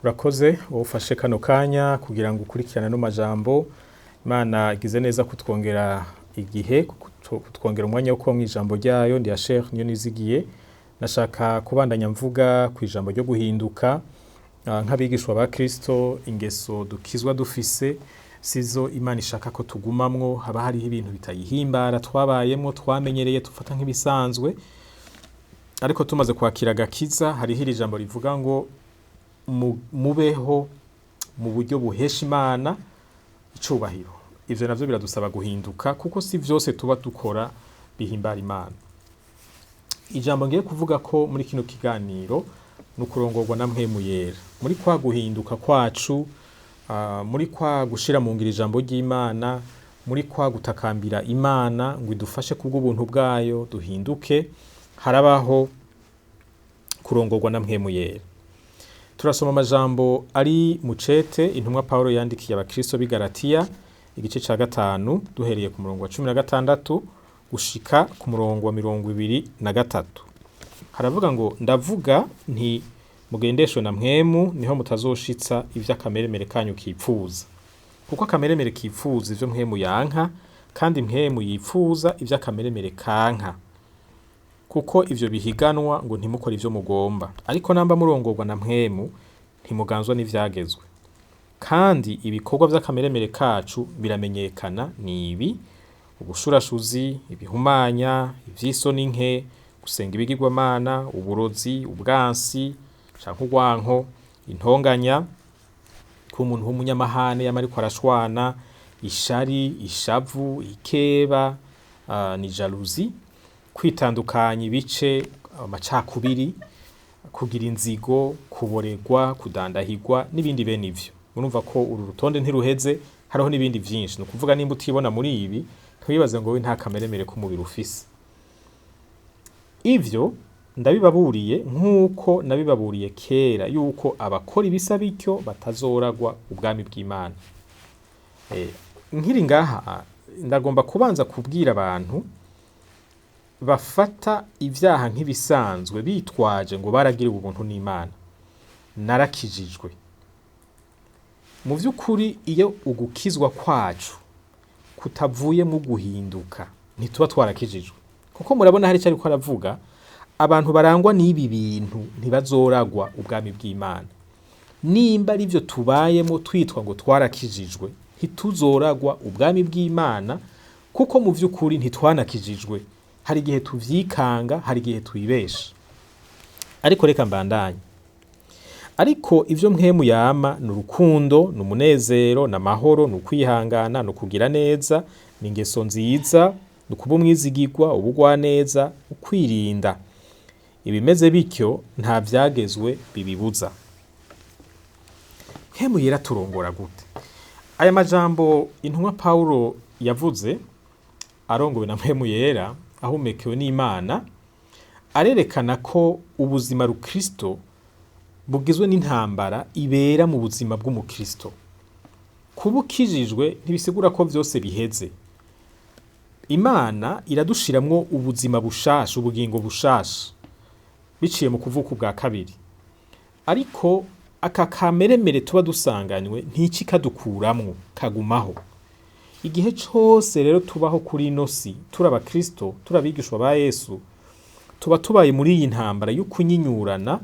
Urakoze wowe ufashe kano kanya kugira ngo ukurikirane ano majambo. Imana igize neza kutwongera igihe, kutwongera umwanya wo kuba mu ijambo ryayo. Ndi Sheikh niyo nizigiye. Nashaka kubandanya mvuga ku ijambo ryo guhinduka. Nk'abigishwa ba Kristo, ingeso dukizwa dufise sizo Imana ishaka ko tugumamwo. Haba hariho ibintu bitayihimbara twabayemwo, twamenyereye, tufata nk'ibisanzwe, ariko tumaze kwakira agakiza hariho iri jambo rivuga ngo mubeho mu buryo buhesha Imana icubahiro. Ivyo navyo biradusaba guhinduka, kuko si vyose tuba dukora bihimbara Imana. Ijambo ngiye kuvuga ko muri kino kiganiro ni ukurongorwa na Mpwemu Yera muri kwa guhinduka kwacu, muri kwa gushira mu ngiro ijambo ry'Imana, muri kwa gutakambira Imana ngo idufashe kubw'ubuntu bwayo duhinduke. Harabaho kurongorwa na Mpwemu Yera. Turasoma amajambo ari mu cete intumwa Paulo yandikiye abakristo b'i Galatiya, igice ca 5, duhereye ku murongo wa 16 gushika ku murongo wa 23. Haravuga ngo: ndavuga nti mugendeshwe na Mpwemu, niho mutazoshitsa ivy'akameremere kanyu kipfuza, kuko akameremere kipfuza ivyo Mpwemu yanka, kandi Mpwemu yipfuza ivy'akameremere kanka, kuko ivyo bihiganwa ngo ntimukore ivyo mugomba. Ariko namba murongorwa na Mpwemu, ntimuganzwa n'ivyagezwe. Kandi ibikorwa vy'akameremere kacu biramenyekana, ni ibi: ubushurashuzi, ibihumanya, ivy'isoni nke, gusenga ibigirwamana, uburozi, ubwansi canke urwanko, intonganya, kuba umuntu w'umunyamahane yama ariko arashwana, ishari, ishavu, ikeba, ni jalousie, kwitandukanya ibice, amacakubiri, kugira inzigo, kuboregwa, kudandahirwa n'ibindi bene ivyo. Murumva ko uru rutonde ntiruheze, hariho n'ibindi vyinshi. Ni ukuvuga nimba utibona muri ibi, ntiwibaze ngo we nta kameremere k'umubiri ufise. Ivyo ndabibaburiye nk'uko nabibaburiye kera, yuko abakora ibisa bityo batazoragwa ubwami bw'Imana. Nkiri ngaha ndagomba kubanza kubwira abantu bafata ivyaha nk'ibisanzwe bitwaje ngo baragiriwe ubuntu n'Imana, narakijijwe. Mu vy'ukuri iyo ugukizwa kwacu kutavuye mu guhinduka, ntituba twarakijijwe. Kuko murabona hari ico ariko aravuga, abantu barangwa n'ibi bintu ntibazoragwa ubwami bw'Imana. Nimba ari vyo tubayemo twitwa ngo twarakijijwe, ntituzoragwa ubwami bw'Imana, kuko mu vy'ukuri ntitwanakijijwe. Hari igihe tuvyikanga, hari igihe twibesha. Ariko reka mbandanye. Ariko ivyo Mpwemu yama ni urukundo, ni umunezero, ni amahoro, ni ukwihangana, ni ukugira neza, ni ingeso nziza, ni ukuba umwizigirwa, ubugwaneza, ukwirinda. Ibimeze bityo nta vyagezwe bibibuza. Mpwemu Yera turongora gute? Aya majambo intumwa Paulo yavuze arongowe na Mpwemu Yera, ahumekewe n'Imana, arerekana ko ubuzima rukristo bugizwe n'intambara ibera mu buzima bw'umukristo. Kuba ukijijwe ntibisigura ko vyose biheze. Imana iradushiramwo ubuzima bushasha, ubugingo bushasha, biciye mu kuvuka ubwa kabiri. Ariko aka kameremere tuba dusanganywe ntiki kadukuramwo, kagumaho. Igihe cose rero tubaho kuri ino si, turi abakristo, turi abigishwa ba Yesu, tuba tubaye muri iyi ntambara yo kunyinyurana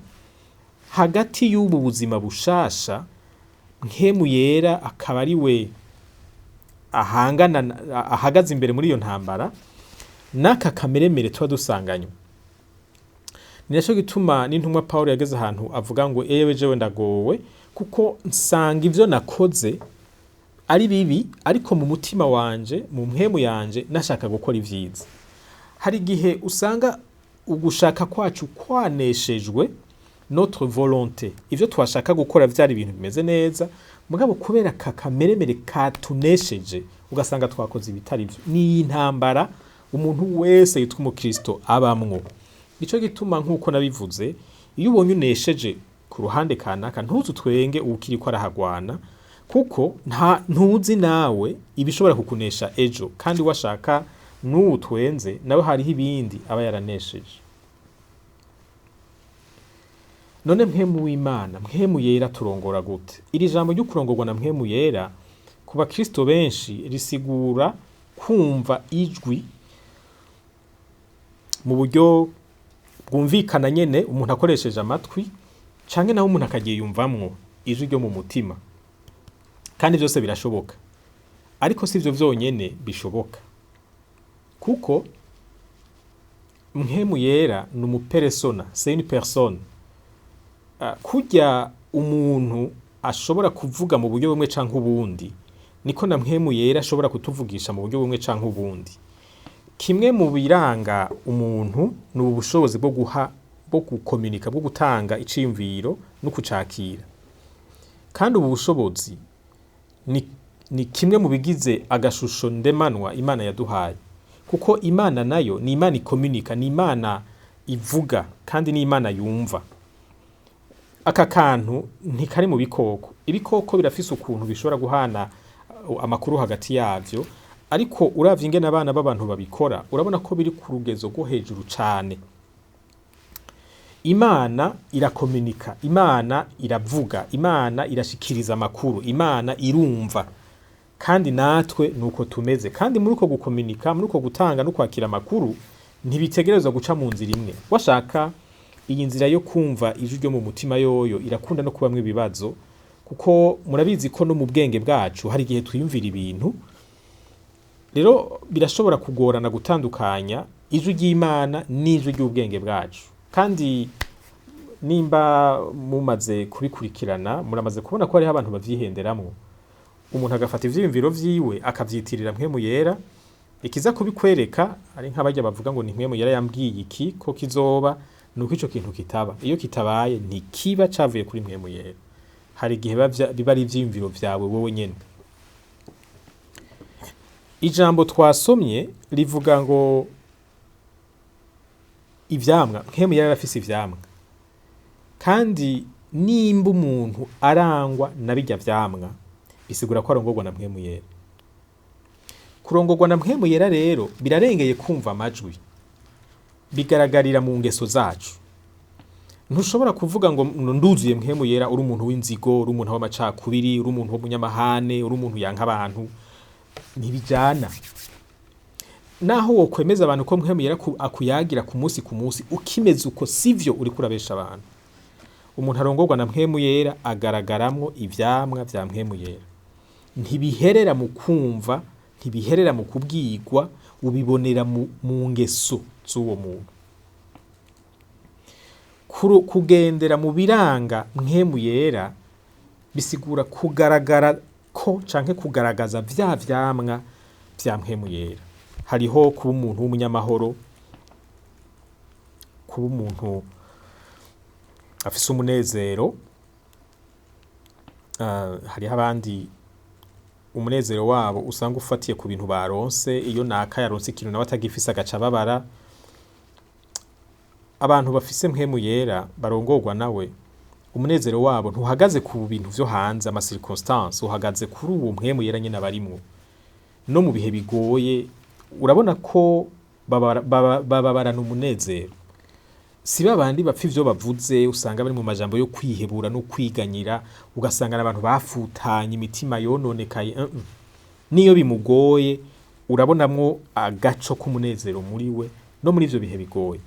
hagati y'ubu buzima bushasha, Mpwemu Yera akaba ari we ahangana, ahagaze imbere muri iyo ntambara, n'aka kameremere tuba dusanganywe. Ni naco gituma n'intumwa Paulo yageze ahantu avuga ngo ewe jewe ndagowe, kuko nsanga ivyo nakoze ari bibi, ariko mu mutima wanje, mu mpwemu yanje, nashaka gukora ivyiza. Hari igihe usanga ugushaka kwacu kwaneshejwe, notre volonté, ivyo twashaka gukora vyari ibintu bimeze neza, mugabo kubera aka kameremere katunesheje ugasanga twakoze ibitari vyo. Ni intambara umuntu wese yitwa umukristo abamwo. Nico gituma nk'uko nabivuze, iyo ubonye unesheje ku ruhande kanaka, ntuze utwenge uwukiriko arahagwana, kuko ntuzi nawe ibishobora kukunesha ejo, kandi washaka n'uwo twenze nawe hariho ibindi aba yaranesheje. None Mpwemu w'Imana, Mpwemu Yera turongora gute? Iri jambo ryo kurongorwa na Mpwemu Yera ku bakristo benshi risigura kumva ijwi mu buryo bwumvikana nyene umuntu akoresheje amatwi, canke naho umuntu akaryiyumvamwo ijwi ryo mu mutima. Kandi vyose birashoboka, ariko sivyo vyonyene bishoboka, kuko Mpwemu Yera ni umuperesona, c'est une personne. Kurya umuntu ashobora kuvuga mu buryo bumwe canke ubundi, niko na Mpwemu Yera ashobora kutuvugisha mu buryo bumwe canke ubundi. Kimwe mu biranga umuntu ni ubu bushobozi bwo guha, bwo gukominika, bwo gutanga iciyumviro no kucakira. Kandi ubu bushobozi ni kimwe mu bigize agashusho ndemanwa Imana yaduhaye, kuko Imana nayo ni Imana ikominika, ni Imana ivuga kandi ni Imana yumva. Aka kantu ntikari mu bikoko. Ibikoko birafise ukuntu bishobora guhana amakuru hagati yavyo, ariko uravye ingene abana b'abantu babikora, urabona ko biri ku rugezo rwo hejuru cane. Imana irakominika, Imana iravuga, Imana irashikiriza amakuru, Imana irumva. Kandi natwe nuko tumeze. Kandi muri uko gukominika, muri uko gutanga no kwakira amakuru, ntibitegerezwa guca mu nzira imwe. Washaka iyi nzira yo kumva ijwi ryo mu mutima yoyo irakunda no kubamwo ibibazo, kuko murabizi ko no mu bwenge bwacu hari igihe twiyumvira ibintu. Rero birashobora kugorana gutandukanya ijwi ry'Imana n'ijwi ry'ubwenge bwacu. Kandi nimba mumaze kubikurikirana, muramaze kubona ko hariho abantu bavyihenderamwo. Umuntu agafata ivyiyumviro vyiwe akavyitirira Mpwemu Yera, ikiza kubikwereka ari nk'abarya bavuga ngo ni Mpwemu Yera yambwiye iki ko kizoba, nuko ico kintu kitaba. Iyo kitabaye ntikiba cavuye kuri Mpwemu Yera. Hari igihe biba ari ivyiyumviro vyawe wowe nyene. Ijambo twasomye rivuga ngo ivyamwa, Mpwemu Yera arafise ivyamwa. Kandi nimba umuntu arangwa na birya vyamwa, bisigura ko arongorwa na Mpwemu Yera. Kurongorwa na Mpwemu Yera rero birarengeye kumva amajwi, bigaragarira mu ngeso zacu. Ntushobora kuvuga ngo nduzuye Mpwemu Yera uri umuntu w'inzigo, uri umuntu w'amacakubiri, uri umuntu w'umunyamahane, uri umuntu yanka abantu. Ntibijana. Naho wokwemeza abantu ko Mpwemu Yera akuyagira ku munsi ku munsi, ukimeze uko sivyo uriko urabesha abantu. Umuntu arongorwa na Mpwemu Yera agaragaramwo ivyamwa vya Mpwemu Yera. Ntibiherera mu kumva, ntibiherera mu kubwirwa, ubibonera mu ngeso z'uwo muntu. Kugendera mu biranga Mpwemu Yera bisigura kugaragara ko canke kugaragaza vya vyamwa vya Mpwemu Yera. Hariho kuba umuntu w'umunyamahoro, kuba umuntu afise umunezero. Hariho abandi umunezero wabo usanga ufatiye ku bintu baronse, iyo naka yaronse ikintu nawe atagifise agaca ababara. Abantu bafise Mpwemu Yera barongorwa nawe, umunezero wabo ntuhagaze ku bintu vyo hanze, ama circonstances, uhagaze kuri uwo Mpwemu Yera nyene abarimwo. No mu bihe bigoye urabona ko bababarana umunezero. Si babandi bapfa ivyo bavuze, usanga bari mu majambo yo kwihebura no kwiganyira, ugasanga abantu bafutanye imitima yononekaye. Niyo bimugoye urabonamwo agaco k'umunezero muri we no muri ivyo bihe bigoye.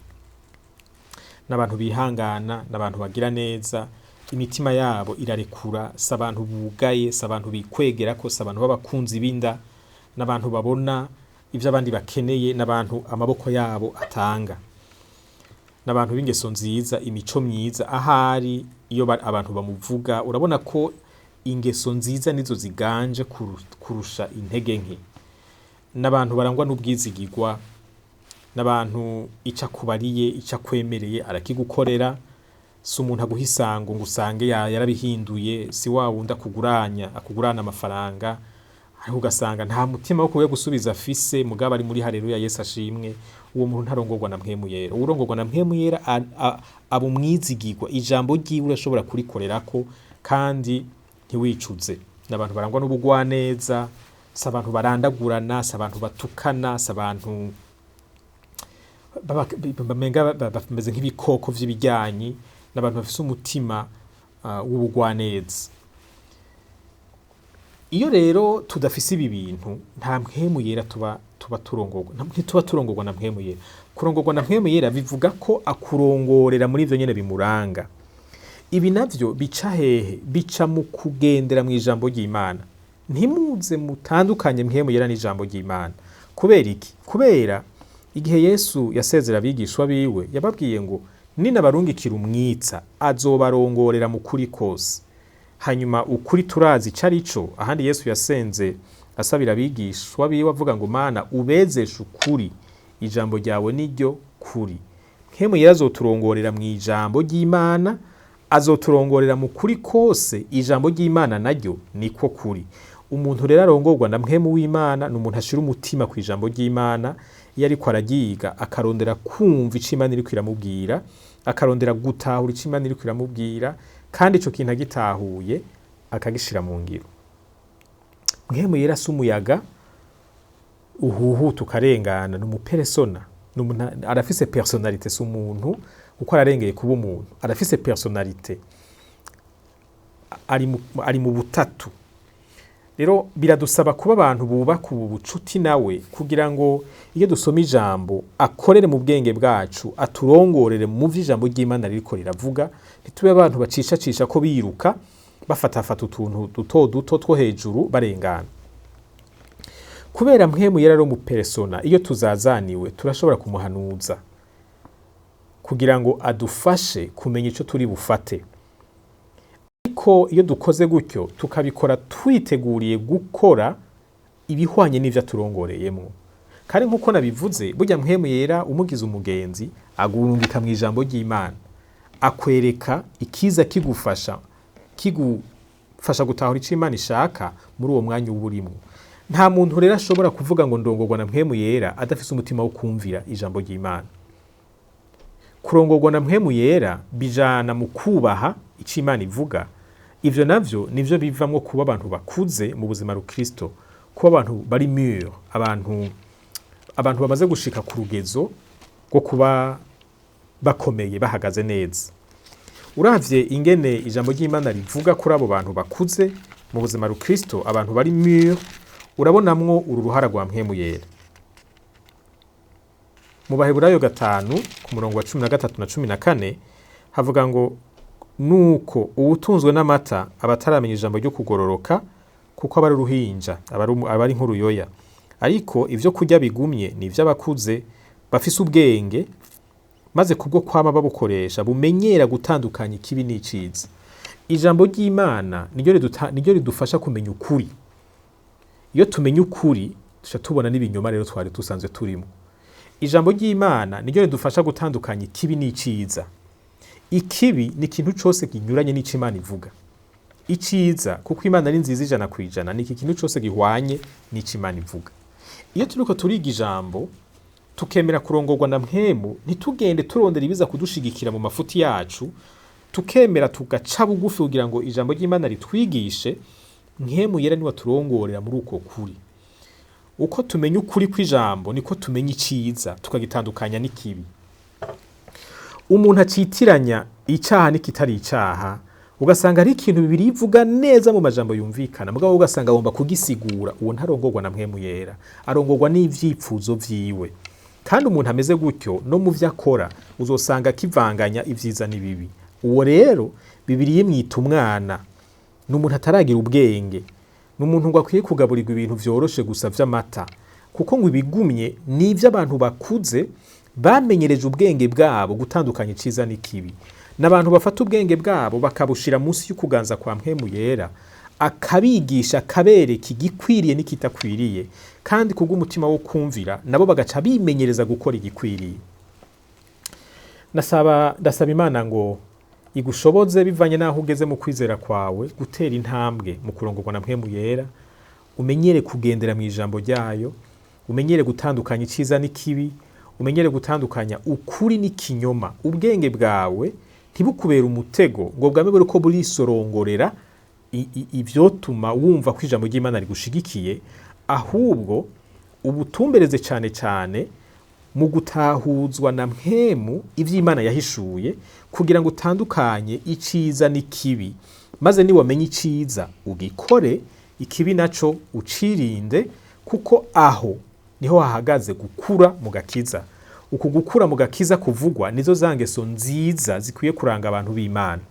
N'abantu bihangana, n'abantu bagira neza, imitima yabo irarekura, si abantu bugaye, si abantu bikwegerako, si abantu b'abakunzi b'inda, n'abantu babona ivyo abandi bakeneye, n'abantu amaboko yabo atanga. N'abantu b'ingeso nziza, imico myiza, ahari iyo abantu bamuvuga urabona ko ingeso nziza nizo ziganje kurusha intege nke. N'abantu barangwa n'ubwizigirwa, n'abantu ico akubariye, ico akwemereye arakigukorera. Si umuntu aguha isango ngo usange yarabihinduye, si wa wundi akugurana amafaranga, ariko ugasanga nta mutima wo kuya gusubiza afise, mugabo ari muri haleluya Yesu ashimwe. Uwo muntu ntarongorwa na Mpwemu Yera. Uwurongorwa na Mpwemu Yera aba umwizigirwa, ijambo ryiwe urashobora kurikorerako kandi ntiwicuze. N'abantu barangwa n'ubugwaneza, si abantu barandagurana, si abantu batukana, si abantu bameze nk'ibikoko vy'ibijyanyi. N'abantu bafise umutima w'ubugwaneza. Iyo rero tudafise ibi bintu, nta Mpwemu Yera tuba turongorwa, ntituba turongorwa na Mpwemu Yera. Kurongorwa na Mpwemu Yera bivuga ko akurongorera muri ivyo nyene bimuranga. Ibi navyo bica hehe? Bica mu kugendera mu ijambo ry'Imana. Ntimuze mutandukanye Mpwemu Yera n'ijambo ry'Imana. Kubera iki? Kubera igihe Yesu yasezera abigishwa biwe, yababwiye ngo ninabarungikira umwitsa, azobarongorera mu kuri kose. Hanyuma ukuri turazi ico arico. Ahandi Yesu yasenze asabira abigishwa biwe avuga ngo: "Mana, ubezeshe ukuri, ijambo ryawe niryo kuri." Mpwemu Yera azoturongorera mu ijambo ry'Imana, azoturongorera mu kuri kose. Ijambo ry'Imana naryo niko kuri. Umuntu rero arongorwa na Mpwemu w'Imana ni umuntu ashira umutima ku ijambo ry'Imana. Iyo ariko araryiga, akarondera kumva ico Imana iriko iramubwira, akarondera gutahura ico Imana iriko iramubwira, kandi ico kintu agitahuye akagishira mu ngiro. Mpwemu Yera si umuyaga uhuhuta ukarengana, ni umuperesona, ni umuntu arafise personnalité. Si umuntu kuko ararengeye kuba umuntu, arafise personnalité, ari mu butatu. Rero biradusaba kuba abantu bubaka ubu bucuti nawe, kugira ngo iyo dusoma ijambo akorere mu bwenge bwacu, aturongorere mu vyo ijambo ry'Imana ririko riravuga. Ntitube abantu bacishacisha ko biruka bafatafata utuntu duto duto two hejuru barengana. Kubera Mpwemu Yera ari umuperesona, iyo tuzazaniwe turashobora kumuhanuza kugira ngo adufashe kumenya ico turi bufate. Ariko iyo dukoze gutyo, tukabikora twiteguriye gukora ibihwanye n'ivyo aturongoreyemwo. Kandi nk'uko nabivuze, burya Mpwemu Yera umugize umugenzi, agurungika mu ijambo ry'Imana, akwereka ikiza kigufasha gutahura ico Imana ishaka muri uwo mwanya uba urimwo. Nta muntu rero ashobora kuvuga ngo ndongorwa na Mpwemu Yera adafise umutima wo kumvira ijambo ry'Imana. Kurongorwa na Mpwemu Yera bijana mu kubaha ico Imana ivuga. Ivyo navyo nivyo bivamwo kuba abantu bakuze mu buzima rukristo, kuba abantu bari mûrs, abantu bamaze gushika ku rugezo rwo kuba bakomeye, bahagaze neza. Uravye ingene ijambo ry'Imana rivuga kuri abo bantu bakuze mu buzima rukristo, abantu bari mûrs, urabonamwo uru ruhara rwa Mpwemu Yera. Mu Baheburayo 5 ku murongo wa 13 na 14 havuga ngo: "Nuko uwutunzwe n'amata aba ataramenya ijambo ryo kugororoka, kuko aba ari uruhinja, aba ari nk'uruyoya. Ariko ivyo kurya bigumye ni ivy'abakuze bafise ubwenge, maze kubwo kwama babukoresha bumenyera gutandukanya ikibi n'iciza." Ijambo ry'Imana niryo ridufasha kumenya ukuri. Iyo tumenye ukuri, duca tubona n'ibinyoma rero twari dusanzwe turimo. Ijambo ry'Imana niryo ridufasha gutandukanya ikibi n'iciza. Ikibi ni ikintu cose kinyuranye n'ico Imana ivuga. Iciza, kuko Imana ari nziza 100%, ni iki kintu cose gihwanye n'ico Imana ivuga. Iyo turiko turiga ijambo, tukemera kurongorwa na Mpwemu, ntitugende turondera ibiza kudushigikira mu mafuti yacu, tukemera tugaca bugufi kugira ngo ijambo ry'Imana ritwigishe, Mpwemu Yera niwe aturongorera muri uko kuri. Uko tumenya ukuri kw'ijambo, niko tumenya iciza, tukagitandukanya n'ikibi. Umuntu acitiranya icaha n'ikitari icaha, ugasanga ari ikintu Bibiliya ivuga neza mu majambo yumvikana, mugabo ugasanga agomba kugisigura, uwo ntarongorwa na Mpwemu Yera, arongorwa n'ivyifuzo vyiwe. Kandi umuntu ameze gutyo, no mu vyo akora uzosanga akivanganya ivyiza n'ibibi. Uwo rero Bibiliya imwita umwana, ni umuntu ataragira ubwenge, ni umuntu ngo akwiye kugaburirwa ibintu vyoroshe gusa vy'amata, kuko ngo ibigumye ni ivy'abantu bakuze bamenyereje ubwenge bwabo gutandukanya iciza n'ikibi. N'abantu bafata ubwenge bwabo bakabushira munsi y'ukuganza kwa Mpwemu Yera, akabigisha, akabereka igikwiriye n'ikitakwiriye, kandi kubw'umutima wo kumvira nabo bagaca bimenyereza gukora igikwiriye. Ndasaba Imana ngo igushoboze, bivanye n'aho ugeze mu kwizera kwawe, gutera intambwe mu kurongorwa na Mpwemu Yera, umenyere kugendera mu ijambo ryayo, umenyere gutandukanya iciza n'ikibi, umenyere gutandukanya ukuri n'ikinyoma. Ubwenge bwawe ntibukubere umutego ngo bwame buriko burisorongorera ivyotuma wumva ko ijambo ry'Imana rigushigikiye, ahubwo ubutumbereze cane cane Mu gutahuzwa na mpwemu ivy'Imana yahishuye, kugira ngo utandukanye iciza n'ikibi, maze niwamenya iciza ugikore, ikibi naco ucirinde, kuko aho niho hahagaze gukura mu gakiza. Uku gukura mu gakiza kuvugwa nizo za ngeso nziza zikwiye kuranga abantu b'Imana.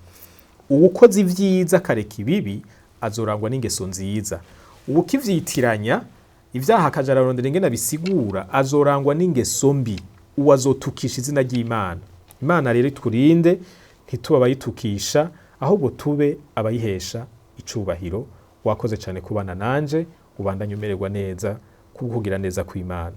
Uwukoze ivyiza akareka ibibi azorangwa n'ingeso nziza. Uwukivyitiranya ivyaha akaja ararondera ingene abisigura azorangwa n'ingeso mbi, uwo azotukisha izina ry'Imana. Imana rero iturinde ntitube abayitukisha, ahubwo tube abayihesha icubahiro. Wakoze cane kubana nanje, ubandanye umererwa neza kubwo kugira neza kw'Imana.